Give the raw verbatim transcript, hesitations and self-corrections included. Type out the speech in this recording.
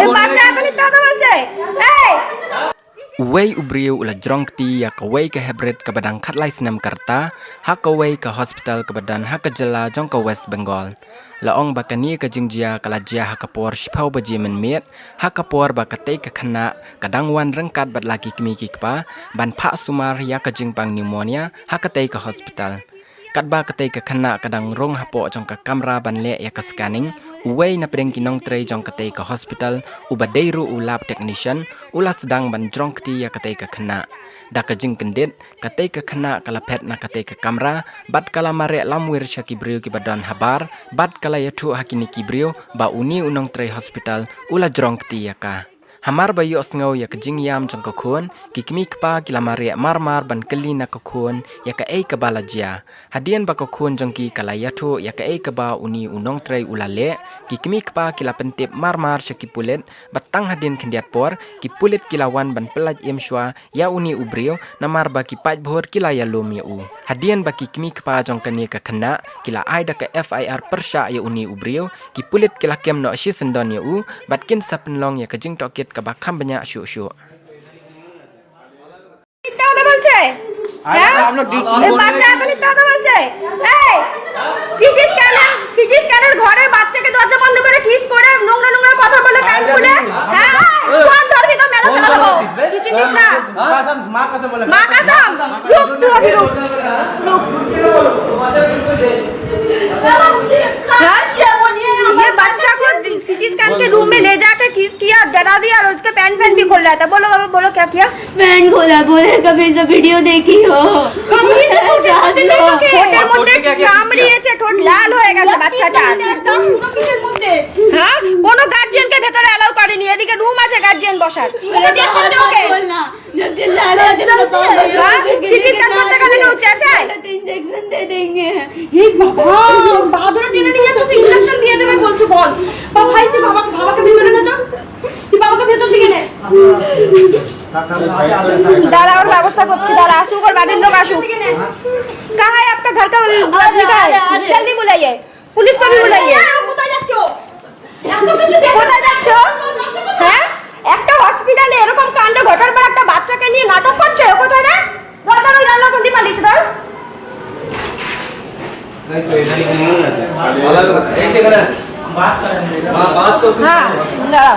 এই বাচ্চা এখনই কথা বলছে। এই! Uwei u briew u la jrong kti ïa kawei ka hybrid kaba dang khatlai snem ka rta ha kawei ka hospital kaba don ha ka jylla jong ka West Bengal. La ong ba kane ka jingjia ka la jia ha ka por shiphew baje mynmiet, ha ka por ba katei ka khynnah ka dang wan ryngkat bad la ki kmie ki kpa ban phah sumar ïa ka jingpang pneumonia ha katei ka hospital. Katba katei ka khynnah ka dang rung hapoh jong ka kamra ban leh ïa ka scanning, uwei na pdeng ki nongtrei jong katei ka hospital, uba dei ruh u lab technician, u la sdang ban jrong kti ïa katei ka khynnah. Da ka jingkyndit, katei ka khynnah ka la phet na katei ka kamra bad ka la mareh lamwir sha ki briew kiba don habar bad ka la ïathuh ha kine ki briew ba une u nongtrei hospital u la jrong kti ïa ka. Hamar ba ïohsngew ïa ka jingïam jong ka khun, ki kmie kpa ki la mareh marmar ban kylli na ka khun ïa kaei kaba la jia. Hadien ba ka khun jong ki ka la ïathuh ïa kaei kaba une u nongtrei u la leh, ki kmie kpa ki la pyntip marmar sha ki pulit, bad tang hadien khyndiat por, ki pulit ki la wan ban pyllait im shuwa ïa une u briew, namar ba ki paidbah ki la ïalum ïa u. Hadien ba ki kmie kpa jong kane ka khynnah ki la ai da ka F I R pyrshah ïa une u briew, ki pulit ki la kem noh shisyndon ïa u, bad kin sa pynlong ïa ka jingtohkit kaba kham bniah shuh shuh. মিথ্যা কথা বলছে। হ্যাঁ? এই বাচ্চা এখন মিথ্যা কথা বলছে। এই, সিটি স্ক্যানার, সিটি স্ক্যানার ঘরে বাচ্চাকে দরজা বন্ধ করে কিস করে নোংরা নোংরা কথা বলে প্যান্ট খুলে। হ্যাঁ? কোন ধর্মী তো মেলা ফেলা দেবো? কি চিনিস না? মা কসম, মা কসম। রুক, তুই অভি রুক। রুক। हाँ? ये बच्चा को सीटी स्कैन के रूम में ले जाके किस किया, डरा दिया और उसके पैंट, पैंट भी खोल रहा था। बोलो बाबा, बोलो क्या किया? पैंट खोला, बोले कभी ऐसा वीडियो देखी हो। কামড়িয়েছে ঠোঁটের মধ্যে, ঠোঁটের মধ্যে কামড়িয়েছে, ঠোঁট লাল হয়ে গেছে বাচ্চাটা। হ্যাঁ, কোনো গার্জিয়ানকে ভেতরে অ্যালাউ করেনি, এদিকে রুম আছে গার্জিয়ান বসার। ওকে, বের করতে ওকে। बोलना। जब चिल्ला रहे थे, तो पापा को हाँ? सीटी स्कैन करते करते वो चेंज है? बोले, तो इंजेक्शन दे देंगे। এই বাবা, বাদুড়ে টেনে নিয়ে যাচ্ছ, তুই ইঞ্জেকশন দিয়ে দেবে বলছো, বল। বা ভাই, তুই বাবাকে, বাবাকে ভেতরে নে তো। তুই বাবাকে ভেতর দিকে নে। দাঁড়া, ওর ব্যবস্থা করছি, দাঁড়া, আসুক, ওর বাড়ির লোক আসুক। कहाँ है आपका घर का? जल्दी बुलाइए। পুলিশ কবি বুলাইয়ে। কোথায় যাচ্ছ? এত কিছু দেখে কোথায় যাচ্ছ? হ্যাঁ, একটা হসপিটালে এরকম কাণ্ড ঘটার পর একটা বাচ্চাকে নিয়ে নাটক করছে। ও কোথায় রে? ধর, ধর, ওই রান্না কোন দিকে পালিয়েছে, ধর। হ্যাঁ, দাঁড়াও।